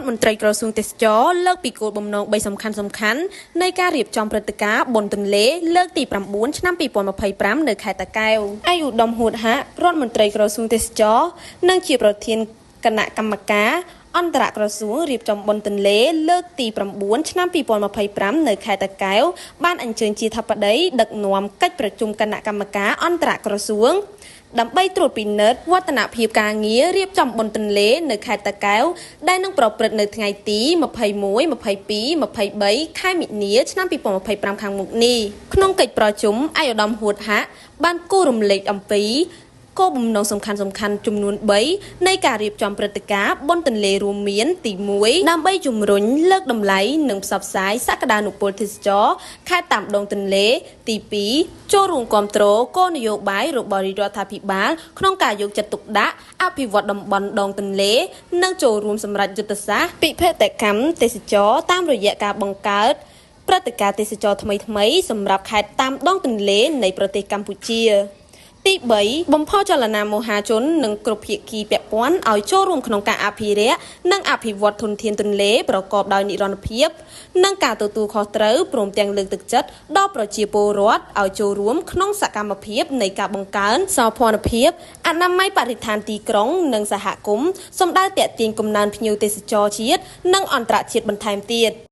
រដ្ឋមន្ត្រីក្រសួងទេសចរណ៍លើកពីគោលបំណង3សំខាន់សំខាន់នៃការរៀបចំព្រឹត្តិការណ៍បុណ្យទន្លេលើកទី9ឆ្នាំ2025នៅខេត្តតាកែវឯកឧត្តមហួតហាក់រដ្ឋមន្ត្រីក្រសួងទេសចរណ៍និងជាប្រធានគណៈកម្មការអន្តរក្រសួងរៀបចំបុណ្យទន្លេលើកទី9ឆ្នាំ2025នៅខេត្តតាកែវបានអញ្ជើញជាធិបតីដឹកនាំកិច្ចប្រជុំគណៈកម្មការអន្តរក្រសួងដើម្បីត្រួតពិនិត្យវឌ្ឍនភាពការងាររៀបចំបុណ្យទន្លេនៅខេត្តតាកែវដែលនឹងប្រព្រឹត្តនៅថ្ងៃទី21 22 23ខែមិនិនាឆ្នាំ2025ខាងមុខនេះក្នុងកិច្ចប្រជុំឯកឧត្តមហួតហាក់បានគូរំលែកអំពីគោលបំណងសំខាន់សំខាន់ចំនួន3នៃការរៀបចំព្រឹត្តិការណ៍បុណ្យទន្លេរួមមានទី1ដើម្បីជំរុញលើកតម្លៃនិងផ្សព្វផ្សាយសក្តានុពលទេសចរណ៍ខេត្តតាមដងទន្លេទី2ចូលរួមគាំទ្រគោលនយោបាយរបស់រាជរដ្ឋាភិបាលក្នុងការយកចិត្តទុកដាក់អភិវឌ្ឍតំបន់ដងទន្លេនិងចូលរួមសម្រាប់យុទ្ធសាស្ត្រពិភេកកម្មទេសចរណ៍តាមរយៈការបង្កើតព្រឹត្តិការណ៍ទេសចរណ៍ថ្មីៗសម្រាប់ខេត្តតាមដងទន្លេនៃប្រទេសកម្ពុជាទី3បំផុសចលនាមហាជននិងគ្រប់ភាគីពាក់ព័ន្ធឲ្យចូលរួមក្នុងការអភិរក្សនិងអភិវឌ្ឍធនធានទន្លេប្រកបដោយនិរន្តរភាពនិងការទទួលខុសត្រូវព្រមទាំងលើកទឹកចិត្តដល់ប្រជាពលរដ្ឋឲ្យចូលរួមក្នុងសកម្មភាពនៃការបង្កើនសោភ័ណភាពអនាម័យបរិស្ថានទីក្រុងនិងសហគមន៍សម្ដៅទាក់ទាញកំណើនភ្ញៀវទេសចរជាតិនិងអន្តរជាតិបន្ថែមទៀត។